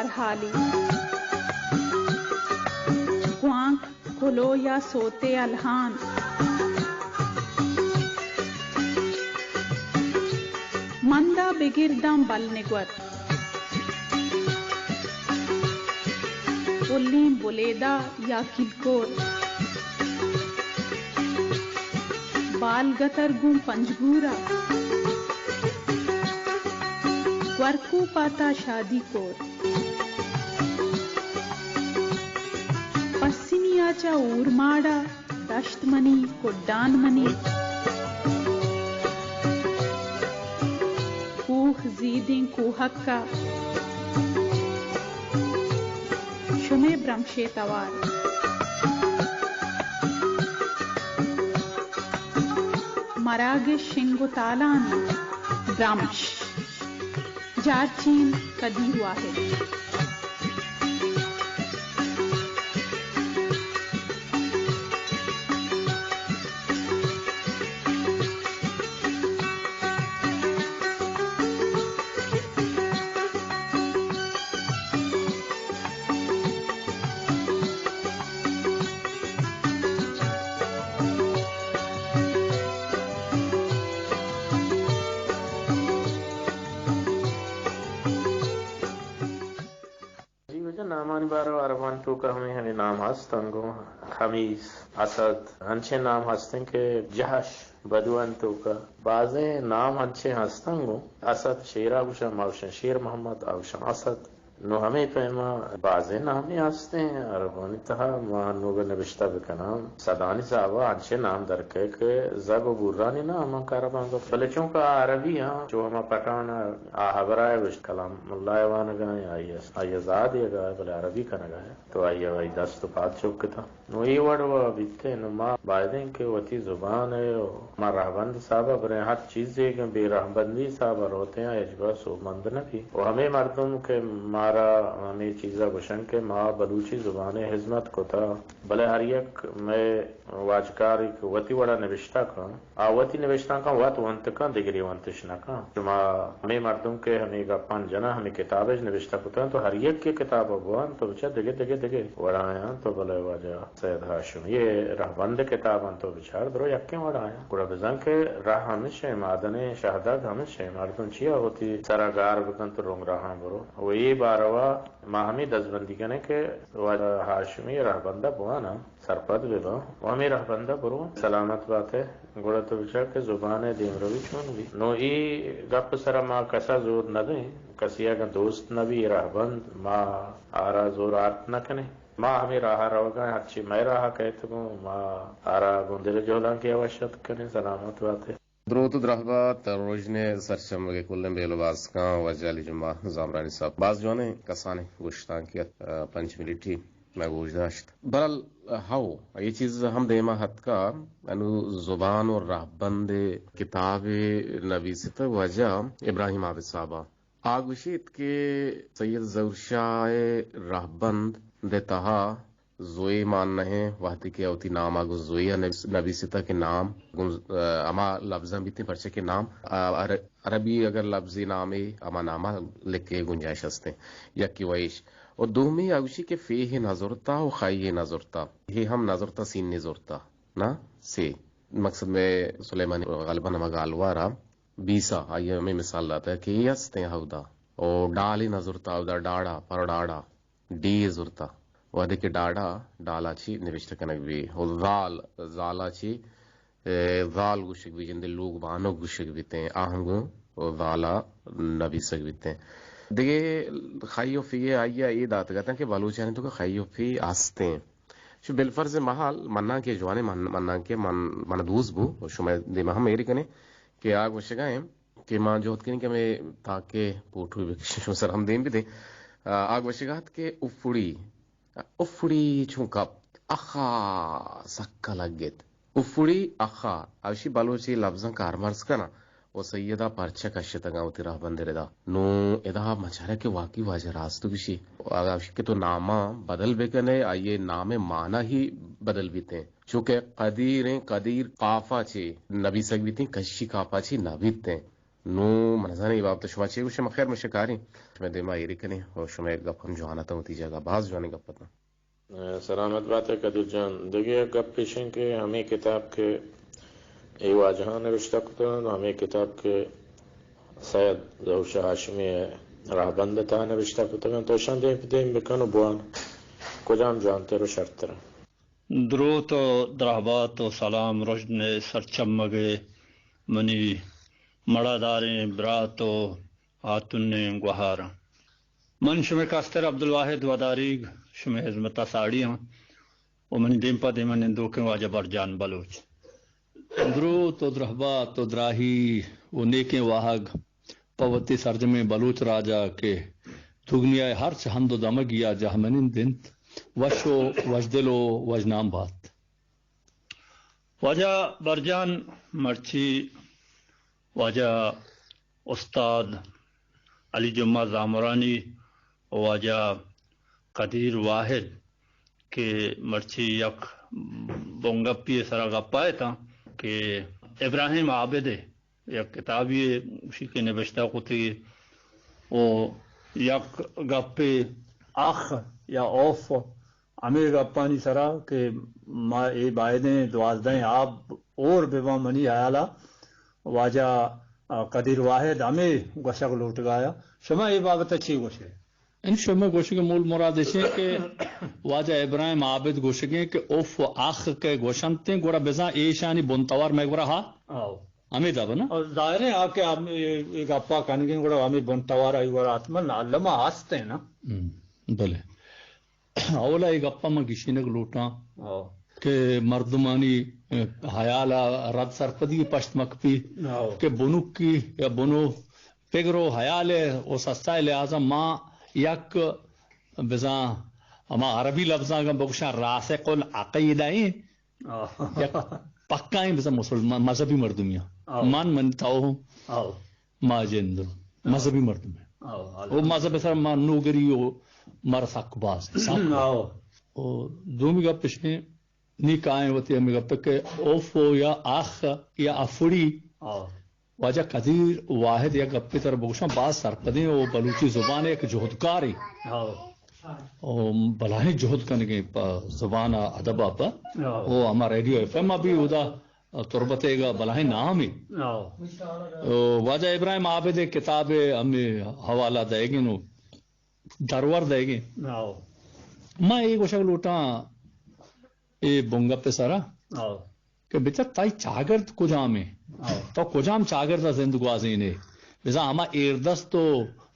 ہر حالی۔ گوانک، کلو یا سوتے الہان۔ مندا بگر داں بل نگور۔ پلیں بلیدہ یا کلکور۔ بال گتر گوں پنجگورا۔ گورکو پاتا شادی کور۔ پسنیا چہ اورماڑا۔ دشت منی، کڈان منی۔ کوہ زیدیں کوہکا۔ شمے برمشے توار۔ مراگش شنگ و تالان۔ برمش۔ جارچین قدیر واحد۔ جی، واجہ نامانی بارو عربانی توکا ہمے، ہمے نام ہست انگو، خمیس، اسد، انچیں نام ہستیں کہ جہش، بدوان توکا بازیں نام انچیں ہست انگو۔ اسد شیرا گوشن، ما گوشن شیر محمد، آ گوشن اسد۔ نو ہمے پیما بازیں نامے ہستیں عربانی تہا، ما نوگا نبشتہ بکناں۔ سدانی صاحبا انچیں نام درکئے کہ زگ و بورانی نام ہم کارا باندا۔ بلے چونکہ آ عربی ہاں، چو ہما پٹھان آ ہبرا گوشت کلام ملا وانگا، آئی آئی زاد یگا، بلے عربی کنگا۔ تو آئی ء وتی دست و پاد چک اتاں۔ نوں اے وڑ و بیتیں، نوں ما بائدیں کہ وتی زبان ء و ما رہبند حساب ء بریں، ہر چیزے کہ بے رہبندی حساب ء روتیں آ ہچبر سوبمند نہ بی۔ و ہمے مردم کہ مارا ہمے چیز ء گوشن کہ ما بلوچی زبان ء ہزمت کتا، بلے ہر یک مئے واجکارے کہ وتی وڑا نبشتہ کن، آ وتی نبشتانکاں وت ونت کن، دگرے ونتش نہ کن۔ شما ہمے مردم کہ ہمے گپاں جناں، ہمے کتاب اش نبشتہ کتگ انت، تو ہر یکے کتاب ء بوان، تو بچار دگہ دگہ دگہ وڑایاں، تو بلے واجہ سید ہاشمی ء رہبند کتاباں تو بچار درو یکیں وڑایاں۔ گڑا بزاں کہ راہ ہمیش انت، مادن ء شہدگ ہمیش انت، مردم چیا وتی سرا گار بکنت و رنگ راہاں برو۔ و اے باروا ما ہمے دزبندی کنیں کہ واجہ ہاشمی ء رہبند ء بواناں۔ سرپد بہ باں و ہمے رہبند ء برو۔ سلامت بات ئے۔ گڑا تو بچار کہ زبان ء دیمروی چون بی۔ نوں اے گپ ء سرا ما کس ء زور نہ دئیں، کسی اگاں دوست نہ بی، اے رہبند، ما آرا زور آرت نہ کنیں۔ ما ہمے راہ ء روگاں، ہرچی مئے راہ ء کئیت گوں، ما آرا گوں دل ء جہلانکی ء وش اتک کنیں۔ سلامت بات ئے۔ دروت و درہبا تر روژن ء سرچمگ ء کلیں بیل و باسکاں واجہ علی جمعہ زامرانی صاحب۔ باز جوانیں کسانیں گوشتانکے ات، ء، پنچ منٹی مئے گوش داشت۔ برحال، ہو، اے چیز ہم دیما اتکا، انو زبان و رہبند کتابے نویستہ واجہ ابراہیم عابد صاحبا۔ آ گوشیت کہ سید ظہور شاہ ء رہبند ء تہا زوئے مان نہ ایں، وہدے کہ وتی نام ء گوں زوئے ء نبیس-، نبیستہ کہ نام گوں، ء، ہما لبزاں بیتیں، پرچہ کہ نام، ء، عر-، عربی اگر لبزے نامے، ہما نام ء لکھے گنجائش ہستیں، یکے و ایش۔ و دومی آ گوشی کہ فیہ نظرتا و خیہ نظرتا، ہے ہم نظرتا سین نظرتا، نا سے۔ مقصد میں سلیمانی غالباً ہما گالوارا بیسا، آئی ہمیں مثال داتا کہ یہ ہستیں ہودہ۔ او ڈالی نظرتا ہودہ، ڈاڑا، پر ڈاڑا۔ ڈی زرتا۔ وہدے کہ ڈاڈا، ڈالا چی نوشتہ کنگ بی۔ و زال، زالا چی، اے، زال گوشگ بی، جندے لوگ بانک گوشگ بیتیں، آہنگوں و زالا نبیسگ بیتیں۔ دگہ خی و فی آئیا اے داتگ اتاں کہ بلوچانی توکا خی و فی ہستیں۔ چو بالفرض محال مناں کہ جوانیں من-، مناں کہ من، من دوست بو، و شما دیما ہم ایری کنیں کہ آ گوشگا ایں۔ کہ ما جہد کنیں کہ ہمے تاکے پوٹو بکشیں، شما سر ہم دیم بدیں۔ آ، آ گوشگا ات کہ افڑی، افڑی چون کپت، اخا سکا لگت۔ افڑی اخا، اوشی بلوچی لبزاں کارمرز کناں۔ و سیدا پرچہ کشتگاں وتی رہبند ردا۔ نوں ادا مچارا کہ واقعی واجہ راست گوشی۔ اگا اوشی کہ تو ناما بدل بکنے، آئیے نام معنی ہی بدل بیتیں۔ چونکہ قدیر ایں، قدیر قافا چی نبیسگ بیتیں، کشی کافا چی نہ بیتیں۔ نوں من نزاناں اے بابت ءَ شما چے گوش ئے، من خیر من شکاریں شمئے دیما ایری کنیں ءُ شمئے گپ ہم جوان اتاں، وتی جاگہ باز جوانیں گپ اتاں۔ سلامت بات ئے قدیر جان۔ دگہ یک گپ ایش انت کہ ہمے کتاب کہ اے واجہاں نبشتہ کتگ انت، ہمے کتاب کہ سید ظہور شاہ ہاشمی ءِ راہبند ءِ تہا نبشتہ کتگ انت، تو اشاں دیم پہ دیم بکن ءُ بوان، کجام جوانتر ءُ شرتر انت؟ دروت ءُ درہبات ءُ سلام رژن ءِ سرچمگ ءَ منی مڑاداریں برات ءُ ہاتونیں گوہاراں۔ من شمئے کستر عبدالواحد وداریگ شمئے ہزمت ءَ ساڑی آں ءُ منی دیم پہ دیم ءَ نندوکیں واجہ برجان بلوچ۔ دروت ءُ درہبات ءُ دراہی ءُ نیکیں واہگ پہ وتی سرجمیں بلوچ راج ءَ کہ دگنیا ءِ ہرچ ہند ءُ دمگی ءَ جہمنند انت، وش ءُ وشدل ءُ وشنام بات۔ واجہ برجان، مرچی واجہ استاد علی جمعہ زامرانی ءُ واجہ قدیر واحد کہ مرچی یک بنگپی ءِ سرا گپ ءَ اتاں کہ ابراہیم عابد ءِ یک کتابے گوشی کہ نبشتہ کتگی ءُ یک گپے اخ یا اوف، ہمے گپانی سرا کہ ما اے بایدیں دوازدہیں آب ہور بہ باں، منی ہیال ءَ واجہ قدیر واحد ہمے گوشگ لوٹگ ءَ آیا۔ شما اے بابت ءَ چی گوش ئے؟ ان شمئے گوشگ ءِ مول مراد ایش انت کہ واجہ ابراہیم عابد گوشگ ءَ انت کہ اف ءُ اخ کہ گوش انت، گڑا بزاں ایشانی بن توار مئے گورا ہا؟ آؤ۔ ہمے داب نا؟ اور ظاہر ہے، آ کہ ہم اے، اے گپا کنگیں، گڑا ہمے بن توار آئی گورا حتماً الما ہست ہیں نا؟ ہم، بلے۔ اولا اے گپا من گشینگ لوٹاں آؤ۔ کہ مردمانی، اے، حیال ءَ رد سرپدی پشت مکپی آؤ۔ کہ بنکی یا بنو پگر ءُ حیال ءُ سسا ءِ لحاظ ءَ ما یک بزاں ہما عربی لبزاں اگاں بگوشاں راسخ العقیدہ ایں، آہ۔ یک پکائیں بزاں مسلمان مذہبی مردمی آں۔ آہ۔ من، من تو ہوں، آہ۔ ما جند آہ۔ مذہبی مردم ہیں۔ آہ، آہ۔ او مذہب سر ما نوگری او مر سک باز ہیں، سک۔ آہ۔ او دومی گپ اش ہیں، نی کائیں وتی ہمے گپ کہ اوف یا آخ یا افڑی۔ آہ۔ واجہ قدیر واحد یک گپے ترا بگوشاں، باز سرپدیں او بلوچی زبان ءِ یک جہدکارے۔ ہو۔ او بلاہیں جہد کنگیں پہ زبان ءُ ادب ءَ پہ۔ ہو۔ او ہما ریڈیو ایف ایم ءَ بھی اودا تربت ءِ گا بلاہیں نامے۔ ہو۔ او واجہ ابراہیم عابد ءِ کتاب ءِ ہمے حوالہ دئیگیں نو درور دئیگیں۔ ہو۔ ما اے گوشگ لوٹاں اے بنگپ ءِ سرا۔ ہو۔ کہ بچار تئی چاگرد کجام ایں؟ ہو۔ تو کجام چاگرد ءَ زند گوازین ئے؟ بزاں ہما ایردست ءُ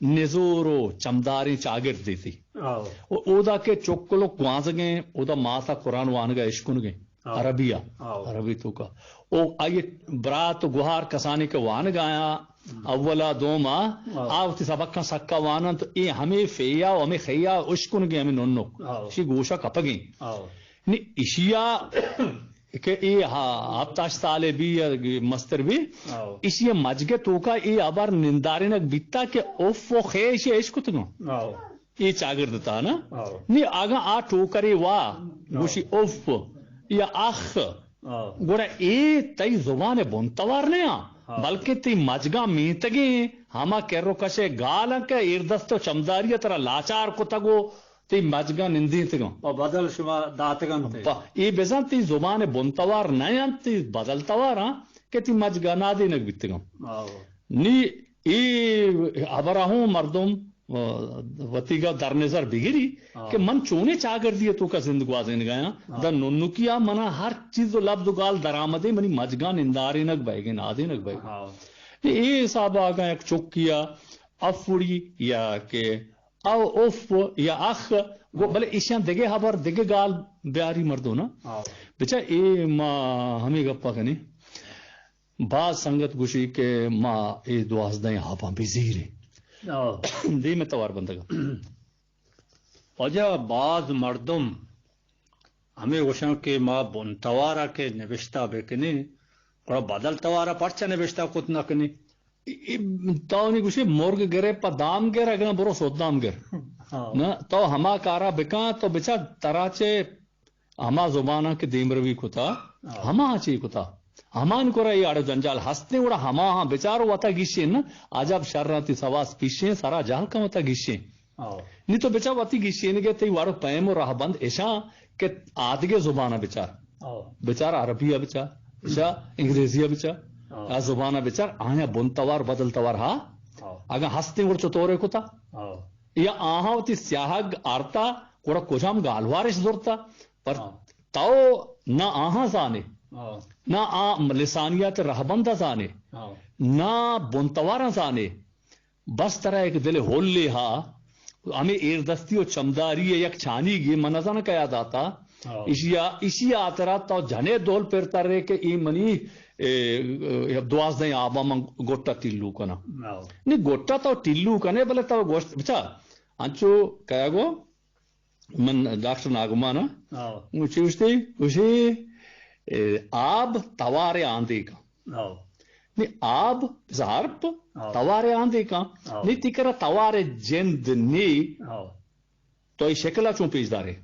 نزور ءُ چمداریں چاگردے تئی۔ ہو۔ ءُ اودا کہ چکل ءُ گوانزگ ایں، اودا مات ءَ قرآن وانگ ءَ اشکنگ ایں۔ ہو۔ عربی ءَ۔ ہو۔ عربی توکا۔ او آئی برات ءُ گوہار کسانی کہ وانگ ءَ آیاں، ہم۔ اول ءَ دوم ءَ، ہو۔ آ وتی سبقاں سکا واننت، اے ہمے فیا ءُ ہمے خیا اشکنگ ایں ہمے ننک۔ ہو۔ اشی گوشا کپگ ایں۔ ہو۔ نی اشیا کہ اے ہا-، ہپت ہشت سالے بی یا مستر بی، ہو۔ اشی مجگ ءِ توکا اے ہبر نندارینگ بیتا کہ اف ءُ خے اشی اشکتگاں۔ ہو۔ اے چاگرد تا نا؟ ہو۔ نی اگاں آ ٹوکرے وا، ہو۔ گوشی اف یا اخ، ہو۔ گڑا اے تئی زبان ءِ بن توار نہ آں، ہو۔ بلکہ تئی مجگاں مینتگیں ہما کر ءُ کش ءِ گالاں کہ ایردست ءُ چمداری ءَ ترا لاچار کتگ ءُ تئی مجگاں نندینتگاں۔ پہ بدل شما داتگ انت۔ پہ اے بزاں تئی زبان ءِ بن توار نہ انت، تئی بدل توار آں کہ تئی مجگاں نادینگ بیتگاں۔ آہو۔ نی اے ہبر ءَ ہوں مردم، آ، وتیگا در نظر بگری، آہو، کہ من چونیں چاگردی ءِ توکا زند گوازینگایاں۔ آہو۔ داں ننکی ءَ منا ہر چیز ءُ لبز ءُ گال درآمدیں، منی مجگاں نندارینگ بئیگیں، نادینگ بئیگیں۔ آہو۔ نی اے حساب ءَ اگاں یک چکی ءَ افڑی یا کہ او اف یا اخ، گو، بلے ایشاں دگہ ہبر، دگہ گال بیاری مردو نا۔ آو۔ بچا اے ما ہمے گپا کنیں۔ باز سنگت گوشی کہ ما اے دوازدہیں آپاں بزیریں۔ آو۔ دیم توار بندگا۔ واجہ باز مردم ہمے گوشاں کہ ما بن توارا کہ نبشتہ بکنیں، گڑا بدل توارا پرچا نبشتہ کت نہ کنیں؟ ای، ای، تو نی گوشے مرگ گرے پہ دام گر، اگاں برو سدام گر۔ ہاں۔ نہ، تو ہما کارا بکاں، تو بچا ترا چے ہما زباناں کہ دیمروی کتا، ہاں، ہما چی کتا؟ ہمانی کرا اے اڑ و جنجال ہستیں، گڑا ہماہاں بچار و وتا گیشین نا، عجب شراں تئی سواس پیشیں، سرا جہل کن وتا گیشین۔ نی تو بچار وتی گیشینگے تئی وڑ و پیم و رہبند اشاں کہ آدگے زبانا بچار۔ بچار عربی ء بچار، بچار انگریزی ء بچار، آ زبانا بچار، آیاں بن توار بدل توار ہا۔ اگاں ہستیں گڑا چطورے کتا؟ یا آہاں وتی سیاہگ آرتا، گڑا کجام گالوارش زرتا؟ پر تو نہ آہاں زانے، نہ آ لسانیات رہبند ء زانے، نہ بنتواراں زانے۔ بس ترا یک دل ہولے ہا، ہمے ایردستی و چمداری ء یک چانیگے من نزاناں کیا داتا۔ ایشی ء، ایشی ء ہاترا تو جنے دول پر ترے کہ اے منی، اے، اے، دوازدہیں آباں من گٹا تلو کناں۔ نی گٹا تو تلو کنے، بلے تو گوشت، بچا، انچو کیا گو، من ڈاکٹر ناگمان ء۔ گوشی، گوشتی، گوشی، اے، آب توار آندے کن۔ نی آب زہرپ توار آندے کن۔ نی تئی کرا توار جند نی، تو اے شکل ء چون پیش دارے؟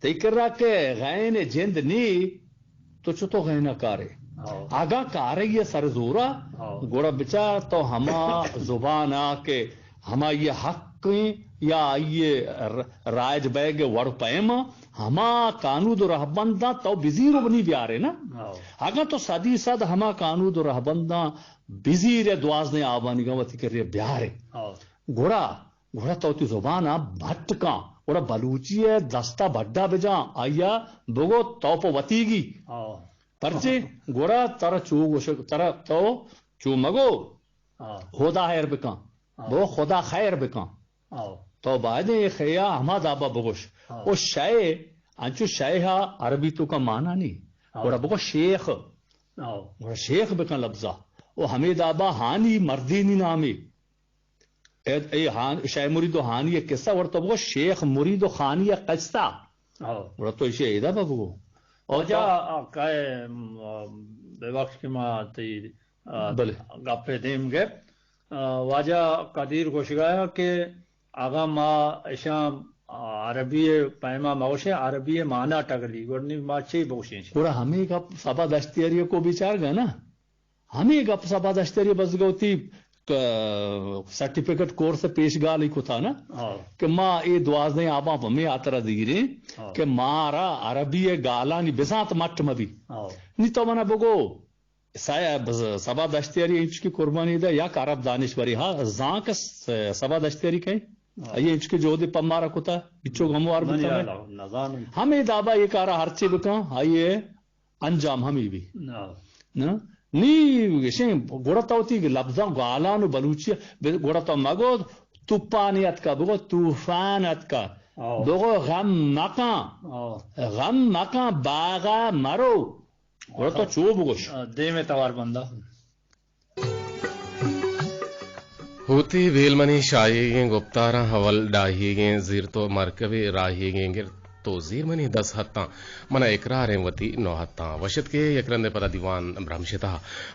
تئی کرا کہ غین جند نی، تو چتو غین ء کارے؟ اگاں کارے ء سر زورا، گڑا بچار تو ہما زبان ء کہ ہمائی ء حق ایں یا آئی ء ر-، رائج بئیگ ء وڑ پیم ء، ہما کانود و رہبنداں تو بزیر و بنی بیارے نا۔ اگاں تو صدی صد ہما کانود و رہبنداں بزیر ء دوازدہیں آبانیگاں وتی کرے بیارے، گڑا، گڑا تو وتی زبان ء بھٹ کن، گڑا بلوچی ء دست ء بڈا بجان، آئی ء بگو تو پہ وتیگی۔ پرچے؟ گڑا ترا چو گوشگ، ترا تو چو مگو، خدا خیر بکن۔ بگو خدا خیر بکن۔ تو باید اے خیا ہما دابا بگوش۔ او شے، انچو شے ہا عربی توکا مانا نی۔ گڑا بگو شیخ۔ گڑا شیخ بکن لبزا۔ او ہمے دابا ہانی مردینی نامی۔ اے، اے ہان-، شے مرید و ہانی قصہ، گڑا تو بگو شیخ مرید و خانی قصہ۔ گڑا تو ایشی ایدا بگو۔ او واجہ، تو آ، کائے، م، آ، ببخش کہ ما تئی، آ، بلے۔ گپے دیم گپت۔ آ، واجہ قدیر گوشگایا کہ اگاں ما اشاں، آ، عربی پیما مگوشیں، عربی مانا ٹگلی، گڑنی ما چی بگوشیں؟ گڑا ہمے گپ صبا دشتیاری کو بیچار گا نا۔ ہمے گپ صبا دشتیاری بزگوتی، ک-، سرٹیفکیٹ کورس پیش گالی کتا نا کہ ما اے دوازدہیں آباں پہ ہمے ہاترا دیریں کہ مارا عربی گالانی بزانت مٹ مبی۔ نی تو منا بگو، سا-، بز-، صبا دشتیاری انچو کہ قربانی دا یک عرب دانشوری ہا زانک س-، صبا دشتیاری کئے؟ آئی انچو کہ جہدے پہ مارا کتا، ہچو غموار بوتا نہ۔ ہمے دابا اے کارا ہرچے بکن، آئی انجام ہمے بی۔ نا؟ نی گشیں، گڑا تو وتی لبزاں گالان و بلوچی، گڑا تو مگو توپانی اتکا، بگو طوفان اتکا۔ بگو غم مکن۔ غم مکن، باغا مرو۔ گڑا تو چو بگوش۔ دیم توار بندہ۔ ہوتی بیل منی شاہیگیں گپتاراں، ہول ڈاہیگیں زیرت و مرکبے راہیگیں گرت و زیر منی دست ہتاں، منا اقراریں وتی نوحتاں۔ وشت کہ یک رندے پدا دیوان برمشتہ۔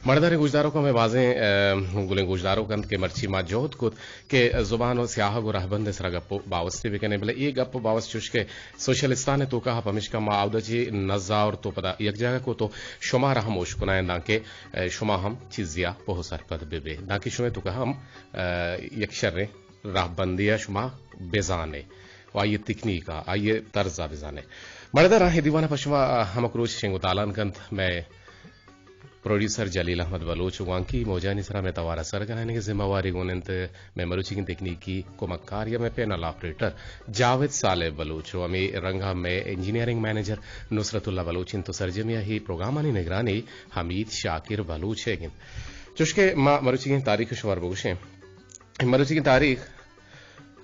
مڑداریں گوشداروکاں، مئے بازیں، ا، گلیں گوشداروک انت کہ مرچی ما جہد کت کہ زبان و سیاہگ و رہبند سرا گپ و باوستے بکنیں، بلے اے گپ و باوست چوش کہ سوشلستان ء توکا ہا، پمیشکا ما اودا چی نزا اور تو پدا یک جاگہ کو تو شمارا ہم اوش کنائیں، دانکہ، ء، شما ہم چیزیا پہو سرپد بہ بے، دانکہ شمے توکا ہم، ء، یک شریں راہبندی ء شما بزانے و آئی تکنیک ء، آئی طرز ء بزانے۔ مڑدہ راہ دیوان ء پہ شما ہمک روچ شنگ و تالان کنت۔ مئے پروڈیوسر جلیل احمد بلوچ و وانکی موجانی سرا مئے توارا سر کنائینگ ء ذمہ واری گون انت۔ مئے مروچیگیں تکنیکی کمکار یا مئے پینل آپریٹر جاوید صالح بلوچ و ہمے رنگا مئے انجینئرنگ منیجر نصرت اللہ بلوچ انت و سرجمی ء اے پروگرامانی نگرانی حمید شاکر بلوچ ئیگ انت۔ چوشکہ ما مروچیگیں تاریخ شمار بگوشیں۔ مروچیگیں تاریخ،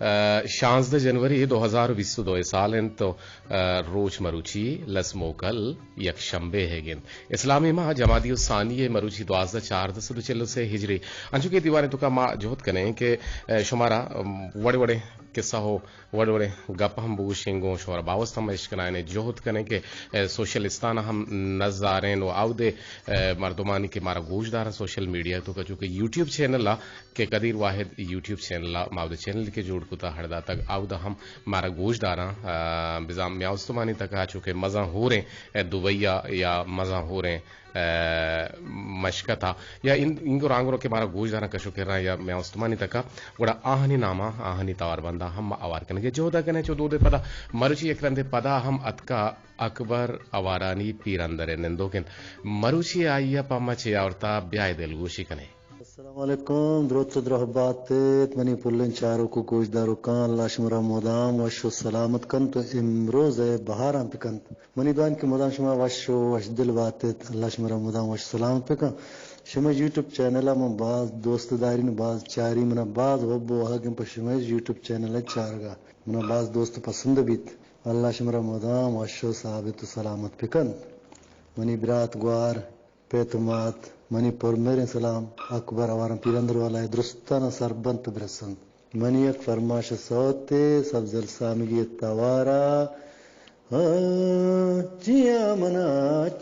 ء، شانزدہ جنوری دو ہزار و بیست و دو سال انت و، ء، روچ مروچی لس موکل یک شنبے ئیگ انت۔ اسلامی ماہ جمادی الثانی مروچی دوازدہ چاردہ سد و چل و سے ہجری۔ انچو کہ دیوان توکا ما جہد کنیں کہ، ء، شمارا، ام، وڑے وڑے قصہ ہو وڑ وڑیں گپ ہم بگوشیں، گوں شمارا باوست ہم اشکنائیں، جہد کنیں کہ، ء، سوشلستان ہم نزاریں و اودے، ء، مردمانی کہ مارا گوش دارن سوشل میڈیا توکا، چونکہ یوٹیوب چینل ء کہ قدیر واحد یوٹیوب چینل ء ما اودے چینل کہ جوڑ کتا ہڑ داتگ، اودے ہم مارا گوش دارن، ء، بزاں میاں استمانی تکا چونکہ مزن ہوریں، ء، دبئی ء یا مزن ہوریں، ء، مشکت ء یا ان-، اینگو رانگرو کہ مارا گوش داراں کشو کراں یا مئے استمانی تکا، گڑا آہانی ناما، آہانی توار بندا ہم ما اوار کنگے جہدا کنیں۔ چو دودے پدا مروچی یک رندے پدا ہم اتکا اکبر اوارانی پیرندرے نندوک انت۔ مروچی آئی ء پہ ما چے آورتا، بیائے دلگوشی کنیں۔ السلام علیکم، دروت و درہبات ات منی پلیں چاروک و گوشداروکاں، اللہ شمارا مدام وش و سلامت کنت و امروز ء بہاراں بکنت۔ منی دعا انت کہ مدام شما وش و وش دل بات ات، اللہ شمارا مدام وش سلامت بکن۔ شمئے یوٹیوب چینل ء من باز دوست دارین، باز چاری، منا باز حب و حق انت پہ شمئے یوٹیوب چینل ء چارگا، منا باز دوست پسند بیت۔ اللہ شمارا مدام وش و ثابت و سلامت بکنت۔ منی برات گوار، پت و مات، منی پرمہریں سلام اکبر آواران پیرندر والا ء درستاناں سر بنت و برسنت۔ منی یک فرماش سوتے سبزل سامگی توارا، ہاں، چیا منا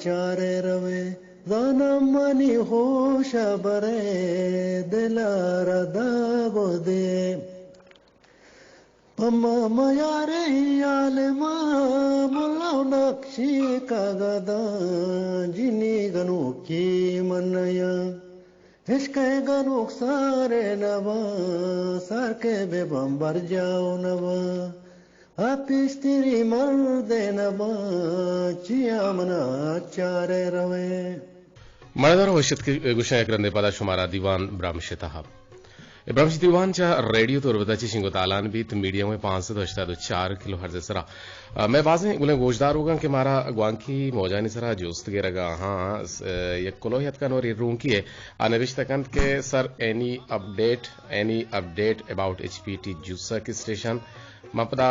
چارے روے، زاناں منی ہوش برے، دلارا داغ و دے۔ پہ ما میاریں عالماں، ملا و نقشی کاگداں، جنی گنوکی من نیاں۔ عشق ء گنوک سارے نباں، سار کے بہ باں برجاؤ نباں۔ آ پیشتری مردے نباں، چیا منا چارے روے۔ مڑدار وشت کہ گوشاں یک رندے پدا شمارا دیوان برامش تہا۔ اے برمش دیوان چہ ریڈیو تربت ء چہ شنگ و تالان بیت، میڈیم ویو پانچ سد و ہشتاد و چار کلو ہرٹز ء سرا۔ ء مئے بازیں گلیں گوشداروگاں کہ مارا گوانکی موجانی سرا جست گرگا ہاں، س-، یک کلوہے اتکا نوری رونکی ء آ نبشتہ کنت کہ سر، اینی اپڈیٹ، اینی اپڈیٹ اباؤٹ ایچ پی ٹی جوسک اسٹیشن؟ ما پدا،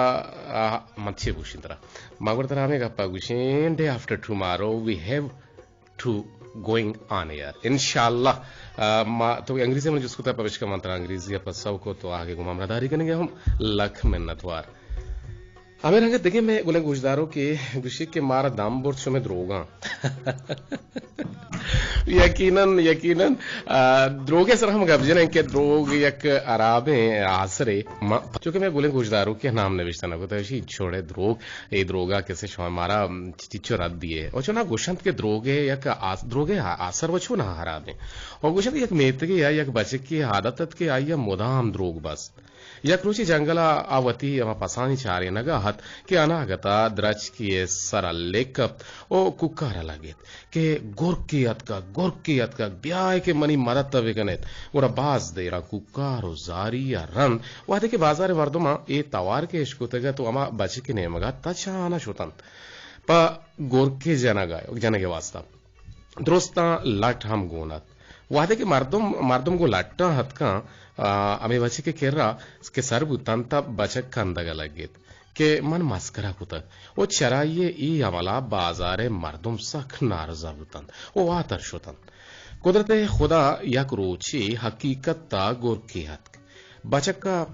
آ، من چے گوشیں ترا؟ ما گڑا ترا ہمے گپا گوشیں، ڈے آفٹر ٹمارو وی ہیو ٹو گوئنگ آن ایئر۔ انشاءاللہ، آ، ما تو انگریزی من جست کتا، پمشکا من ترا انگریزی ء پسو کو، تو آگے گوں ہمراہ داری کنگے ہم لکھ منتوار۔ ہمیں رنگ دگے میں گلیں گوشدارو کہ گوشی کہ مارا دم برت شمے دروگاں۔ یقیناً، یقیناً، آ، دروگے سر ہم گپ جنیں کہ دروگ یک عرابیں آسرے۔ ما، چونکہ میں گلیں گوشدارو کہ نام نوشتہ نہ کتا، اسی چھوڑے دروگ، اے دروگا کسے شما مارا چچو رد دیے۔ او چونا گوشنت کہ دروگے یک آس-، دروگے آ-، آسر و چونا حراب ایں۔ او گوشنت یک میتگے یا یک بچکے عادت ات کہ آئی ء مدام دروگ بست۔ یک روچے جنگل ء آ وتی ہما پسانی چارینگ ء ات کہ اناگت ء درچکے ء سر ء لک کپت او کوکار ء لگت کہ گرکے اتکگ، گرکے اتکگ، بیائے کہ منی مدت ء بکنیت۔ گڑا باز دیراں کوکار و زاری ء رند وہدے کہ بازار ء مردماں اے توار کہ اشکتگ ات و ہما بچک ء نیمگ ء تچان ء شتنت پہ گرکے جنگ ء، جنگ ء واستا۔ درستاں لٹ ہم گون ات۔ وہدے کہ مردم، مردم گوں لٹاں اتکاں، آ، ہمے بچک ء کرا کہ سر بوتنت تہ بچک کندگ ء لگت کہ من مسکرا کتگ و چرائی ء اے عمل ء بازار ء مردم سک نارضا بوتنت و واتر شتنت۔ قدرت خدا یک روچے حقیقت ء گرکے اتک۔ بچک ء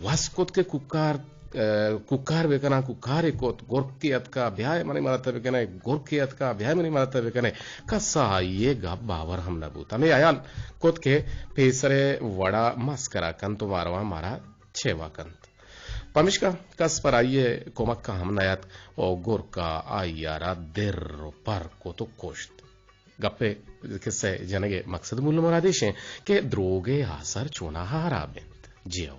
وس کت کہ کوکار، ء، کوکار بہ کناں، کوکارے کت، گرکے اتکا، بیائے منی مدت ء بہ کنے، گرکے اتکا، بیائے منی مدت ء بہ کنے۔ کس ء آئی ء گپ باور ہم نہ بوت۔ ہمے ہیال کت کہ پیسرے وڑا مسکرا کنت و مارواں مارا چیوا کنت۔ پمشکا کس پر آئی ء کمک ء ہم نیاتک و گرک ء آئی ء را در و پر کت و کشت۔ گپ ء کسہ ء جنگ ء مقصد مول مراد ایش انت کہ دروگ ء آسر چوناہا ہراب انت؟ جی ہو۔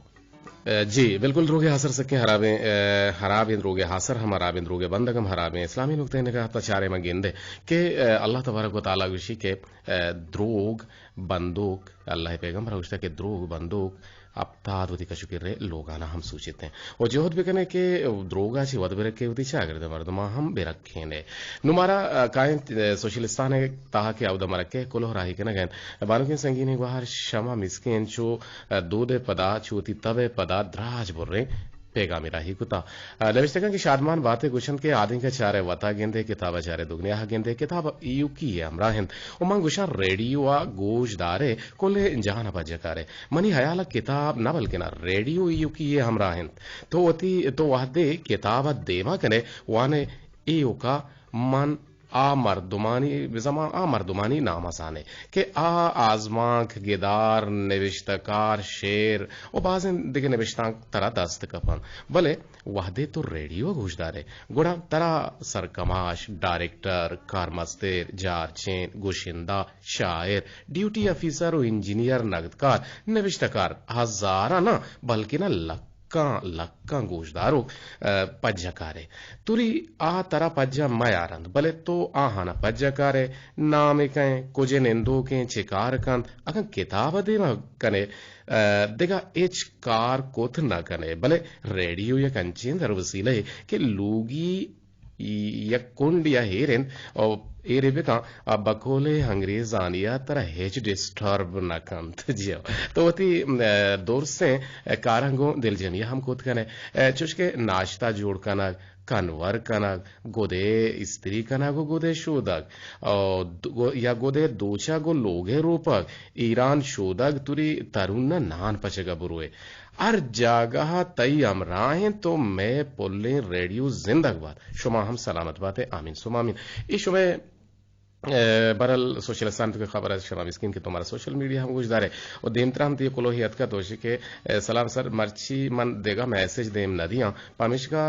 ء، جی، بالکل دروگ ء آسر سکیں ہراب انت، ء، ہراب انت، دروگ ء آسر ہم ہراب انت، دروگ ء بندگ ہم ہراب انت۔ اسلامی نقطہ نگاہ تا چارے ما گندے کہ، ء، اللہ تبارک و تعالی گوشی کہ، ء، دروگ بندوک، اللہ ء پیغمبر گوشتا کہ دروگ بندوک ہپتاد وتی کش و کرے لوگانا ہم سوچیت انت۔ و جہد بکنے کہ دروگا چہ ود برکے وتی چاگرد مردماں ہم برکینے۔ نوں مارا، ء، کاینت، ء، سوشلستان ء تہا کہ اود ء مرکے کلوہ راہی کنگ ء انت۔ بانکیں سنگینیں گوہار شما مسکین چو، ء، دود ء پدا، چو وتی تب ء پدا دراج بریں پیغامے راہی کتا۔ ء، نوشتگاں کہ شادمان بات ء گوشنت کہ آدینک ء چارئے وتا گندے، کتاب ء چارئے دگنیا ء گندے، کتاب ایوکی ء ہمراہ انت۔ و من گوشاں ریڈیو ء گوش دارئے، کل جان ء پجہ کارئے۔ منی ہیال ء کتاب نہ بلکنا ریڈیو ایوکی ء ہمراہ انت۔ تو وتی، تو وہدے کتاب ء دیما کنئے، وانئے ایوکا من آ مردمانی، بزاں ما آ مردمانی نام ءَ زان ایں کہ آ آزمانک، گدار، نبشتہ کار، شعر ءُ بازیں دگہ نبشتانک ترا دست کپ انت، بلے وھدے تو ریڈیو ءَ گوشدار ئے، گڑا ترا سرکماش، ڈائریکٹر، کارمستر، جارچین، گشندہ، شاعر، ڈیوٹی آفیسر ءُ انجینئر، نگدکار، نبشتہ کار ہزاراں نہ، بلکنا لکاں، لکاں گوشداروک، ءَ، پجہ کار ئے۔ توری آ ترا پجہ میار انت، بلے تو آہانا پجہ کار ئے، نام ئے کئے، کجے نندوکیں، چے کار کنت، اگاں کتاب ءَ دیما کن ئے، ءَ، دگہ ہچ کار کت نہ کن ئے، بلے ریڈیو یک انچیں زر وسیلہ ئے کہ لوگی یک کنڈے ءَ ایر انت ءُ ایرے بکن، آ بقول انگریزانی ءَ ترا ہچ ڈسٹرب نہ کنت۔ جی ہو۔ تو وتی، ءَ، درسیں کاراں گوں دلجمی ءَ ہم کت کن ئے، ءَ، چوش کہ ناشتہ جوڑ کنگ، کنور کنگ، گدے استری کنگ ءُ گدے شودگ، ءُ دو-، یا گدے دوچگ ءُ لوگ ءَ روپگ، ایران شودگ، توری ترون ءَ نان پچگ ءَ بروئے۔ ہر جاگہ ءَ تئی ہمراہ انت ءُ مئے پلیں ریڈیو زندگ بات۔ شما ہم سلامت بات ئے۔ آمین ثم آمین۔ اے شمئے، ءَ، برل سوشل سائنس ءِ خبر ءَ شما مسکین کہ تو مارا سوشل میڈیا ہم گوشدار ئے۔ ءُ دیمترا ہم تئی کلوہی اتکا تو گوشی کہ، ءَ، سلام سر، مرچی من دگہ میسج دیم نہ دیاں، پمیشکا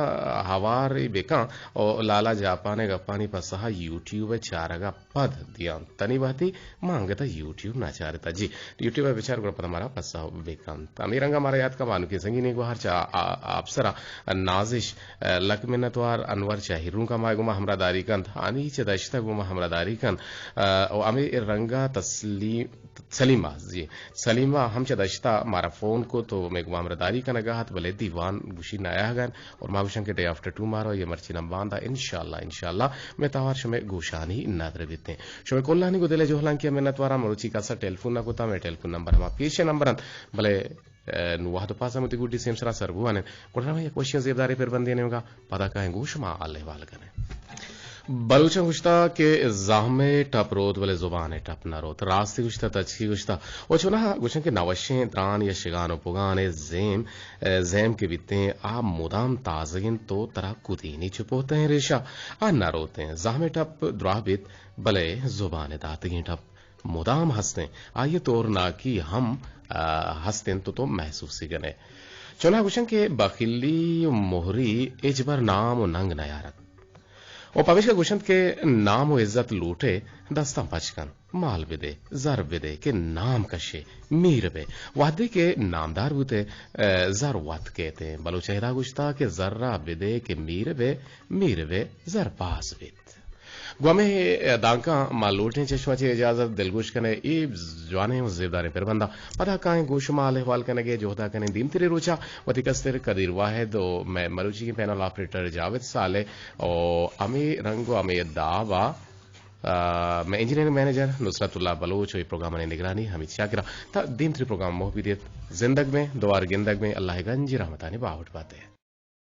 ہوار بکن ءُ لالا جاپان ءِ گپانی پسہ ءَ یوٹیوب ءِ چارگ ءَ پد دیاں۔ تنی وہدی ما انگت ءَ یوٹیوب نہ چارتا۔ جی، یوٹیوب ءَ بچار گڑا پدا مارا پسہ بکنت۔ ہمے رنگ ءَ مارا یات کن بانکیں سنگینیں گوہر چہ آ-، آ-، آپسر ءَ نازش، ءَ، لک منتوار۔ انور چہ ہیرونک ءَ ما گوما ہمراہ داری کنت۔ ہانی چہ دشت ءَ گوما ہمراہ داری کنت۔ ءَ، ءُ ہمے رنگ ءَ تسلیم، سلیمہ، جی، سلیمہ ہم چہ دشت ءَ مارا فون کت ءُ مئے گوما ہمراہ داری کنگ ءَ ات، بلے دیوان گوشی نیاہگ ءَ انت۔ اور ما گوشاں کہ ڈے آفٹر ٹومارو یا مرچی نم باندا انشاءاللہ، انشاءاللہ مئے توار شمئے گوشانی ندر بیتیں۔ شمئے کلانی گوں دل ءِ جہلانکی ءَ منتواراں۔ مروچی کس ءَ ٹیلیفون نہ کتا، مئے ٹیلیفون نمبر ہما پیشیں نمبر انت، بلے، ءَ، نوں وہد ءُ پاس ءَ وتی گڈی سیمسراں سر بوان انت۔ گڑا ما یک وشیں زیبداریں پربندے نیمگا پدا کائیں گوں شما حال احوال کنیں۔ بلوچاں گوشتا کہ زہم ءِ ٹپ روت بلے زبان ءِ ٹپ نہ روت۔ راستی گوشتا، تچکی گوشتا۔ ءُ چوناہا گوشن کہ نوشیں تران یا شگان ءُ پگان ءِ زیم، ءَ، زیم کہ بیتیں، آ مدام تازگ انت ءُ ترا کدینی چپوتیں ریشا آ نہ روتیں۔ زہم ءِ ٹپ دراہ بیت، بلے زبان ءِ داتگیں ٹپ مدام ہست انت۔ آئی ءِ تورناکی ہم، ءَ، ہست انت ءُ تو محسوسی کن ئے۔ چوناہا گوشن کہ بخیلی ءُ مہری ہچبر نام ءُ ننگ نیارت۔ ءُ پمیشکا گوشنت کہ نام ءُ عزت لوٹ ئے، دستاں پچ کن، مال بدے، زر بدے کہ نام کش ئے، میر بئے۔ وہدے کہ نامدار بوت ئے، ءَ، زر وت کیت ئے۔ بلوچ ءَ ادا گوشتا کہ زر ءَ بدے کہ میر بئے، میر بئے زر باز بیت۔ گوں ہمے دانکاں ما لوٹیں چہ شما چہ اجازت، دلگوش کن ئے اے جوانیں ءُ زیبداریں پربند ءَ۔ پدا کائیں گوں شما حال احوال کنگ ءِ جہد ءَ کنیں دیمتری روچ ءَ۔ وتی کستر قدیر واحد ءُ مئے مروچیگیں پینل آپریٹر جاوید صالح ءُ ہمے رنگ ءُ ہمے داب ءَ، ءَ، مئے انجینئرنگ منیجر نصرت اللہ بلوچ ءُ اے پروگرامانی نگرانی حمید شاکر ءَ۔ تا دیمتری پروگرام موہ بدیت۔ زندگ بیں، دوار گندگ بیں، اللہ ءِ گنجیں رحمتانی باہوٹ بات ئے۔